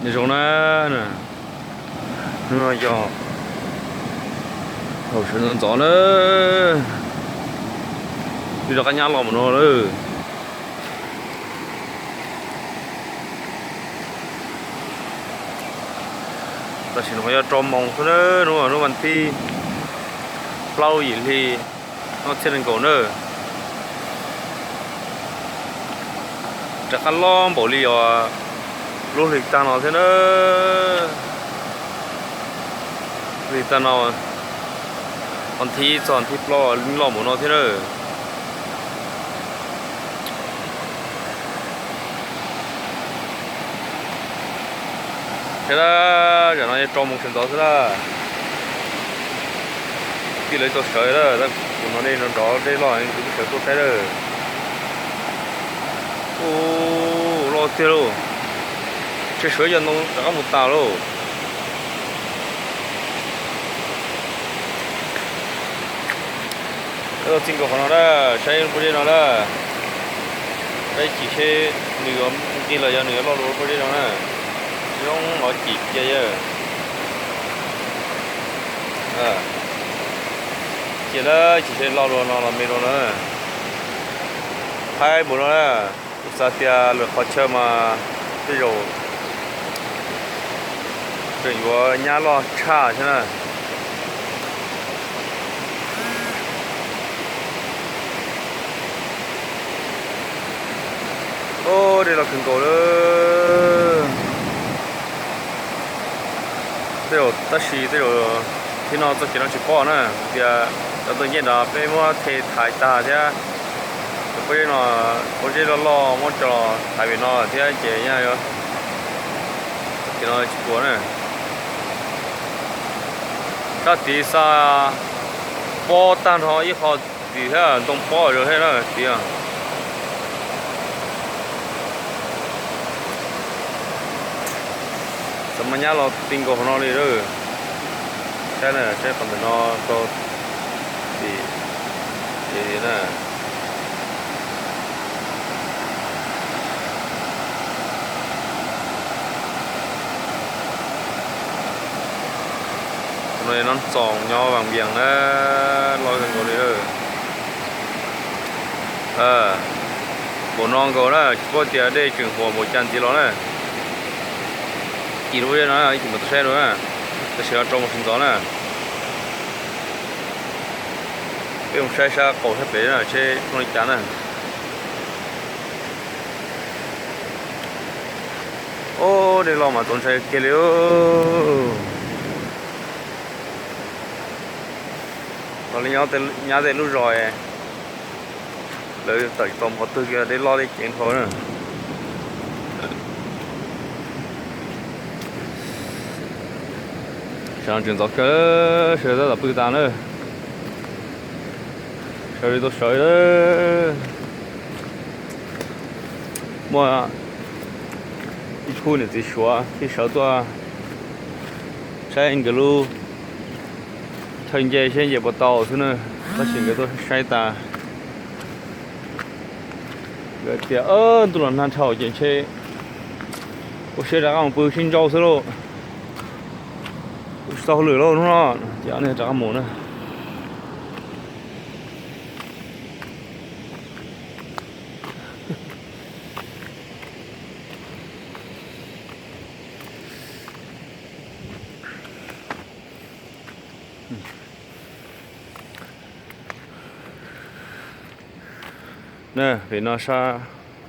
Nyob zoo na, hnub no yog thaum sawv ntxov ntxov na, wb rov qab nyab los mus no lawm. Tam sim no yog rau moos xwb na, hnub no hnub vas thib plaub yim hli ob txhiab nees nkaum na. Rov qab loj npaum li os, lub hli tag no thiab na. Hli tag no, vas thib ib txog vas thib plaub loj npaum no thiab na. Thiab na, zaum no yog rau moos sawv ntxov xwb na. Kwv tij lawv tau sawv lawm, tab kuv hnov dej nrov nrov, dej loj, kuv twb sawv tuaj saib lawm. Ub, loj tiag lauj. Tsheb sawv yog ntoo rov qab mus tas lauj. Peb los txij nkaus qhov no na, saib pob zeb no na. Saib chim seb nws yuav nqig los yog nws yuav loj dua pob zeb no na. Zoo los chim cia yawg. Cia na, chim seb loj dua no los me dua na. Haib npaum no na. Kuv xav tias lwm qhov chaw mas tej zaum tseem yuav nyab loj tshaj thiab na. Ub, dej loj kawg nkaus lawm. Tej zaum tab sis tej zaum thib no txoj kev no tsis pom na, tias cov ntoo ncej nrad peb muab the thaiv tag thiab. Cov pob zeb no, pob zeb loj loj muab coj los thaiv pem no thiab ces nyaj yuav, txoj kev no tsis pom na. Sab tid xa pob tag nrho ib qho tid thiab, ntoo pob zog thiab na tid. Xav mas nyab los ti nkaus qhov no li lawm. Saib na, saib qhov ntawm no rau tim ces na. Tus no yog Nab Txoos nyob Vaj Vias na, loj kawg nkaus li. Npaum no nkaus na, tsis paub tias dej tseem huam npaum cas ntxiv los na. Ib chim lub zeb no ib chim mus tau saib dua na, tam sim no rau mus sawv ntxov na. Peb mus saib sab qaum sab pem na seb zoo li cas na. Ub, dej loj mas txaus ntshai kiag li. Los li nyab tej lub zos, lawv tawm tsis tau mus qhov twg kiag, dej loj dej ceev dhau na. Sawv ntxov kawg, sawv tab tom pw tas na. Sawv li tau sawv. Muaj ib khub niam txiv Suav thiaj sawv tuaj saib nkawd lub chaw nce seb nce puas tau xwb na, tab sis nkawd tuaj saib tas. Nkawd tias ntuj los nag dhau ces ntshe ua siab rov qab mus pw sib ntsauj xwb lauj. Kuv tsis tau hauj lwm lauj hnub no, ces nej rov qab mus na. Pem no sab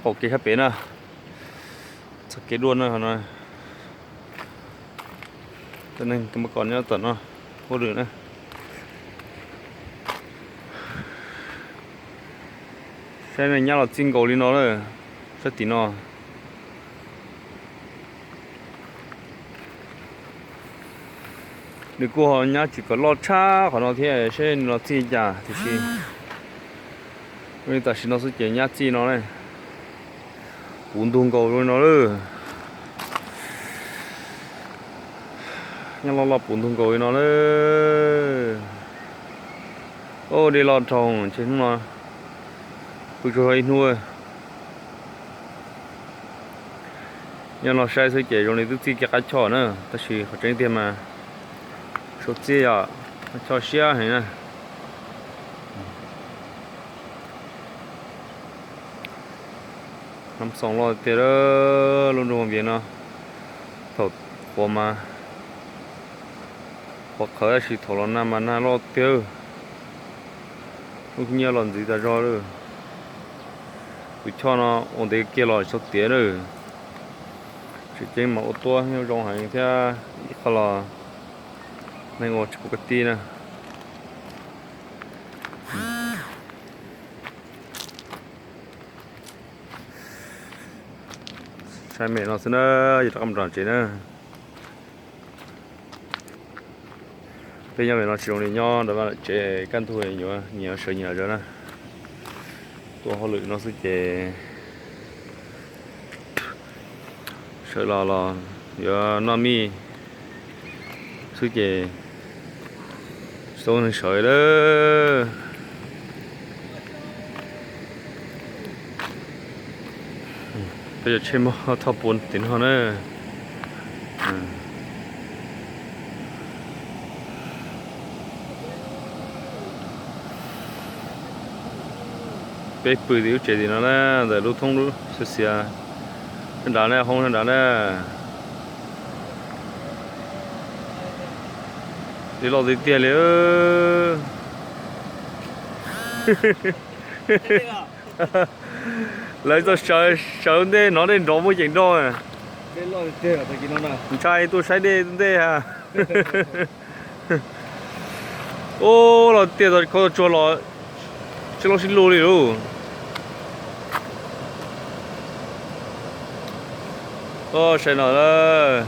qaum kev sab pem na, txoj kev duaj na, ho no neeg tus mab kom nyob tom no ua lwm na. Saib neeg nyab los txij nkaus li no na, sab tim no. Nws kuj ho nyab tsis kom loj tshaj qhov no thiab, seb nws los txij cas tiam sis tam sim no xwb ces nyab txij no na. Puv ntug nkaus li no lawm. Nyab loj loj puv ntug nkaus li no lawm. Ub, dej loj dhau ntshe hnub no pw tsuag ib hnub. Nyob no saib xwb ces zoo li twb txij kiag qab choj na, tab sis qhov tseeb tiag mas sau txiaj yom, qab choj siab heev na. Nab xoos loj tiag, lub nroog Vias no thaum qhuav mas qhuav qhawv tab sis thaum los nag mas nag loj tiag. Lub nyiaj los ntxiv tas zog lawm. Tus choj no ua ntev kiag los txhob tiav lawm. Tseem ceeb mas ua tuab nyob zoo heev thiab ib qho los neeg ua tsis pom kwv tij na. Saib me no xwb na, yog rov qab mus rau tsev na. Peb nyob me no tsis zoo li nyob rau vaj tsev kaj ntug yuav nyias sawv nyias zog na. Tuaj hauj lwm no xwb ces sawv los los yuav noj mij xwb ces tsis tau neeg sawv lawm. Peb cov tsheb muab thauj puv tim no na. Peb pw tim lub tsev tim no na, ntawm lub thoob lub xiav xiav nrad na, hoob nrad na. Li loj tiag tiag li. Lawv txog sawv ntej hnov dej nrov muaj ceem nroj. Ntshai tuaj saib dej ntej ha. Ub, los tiag, khau tsuag los sib loj sib lug li lauj. Saib no lawm.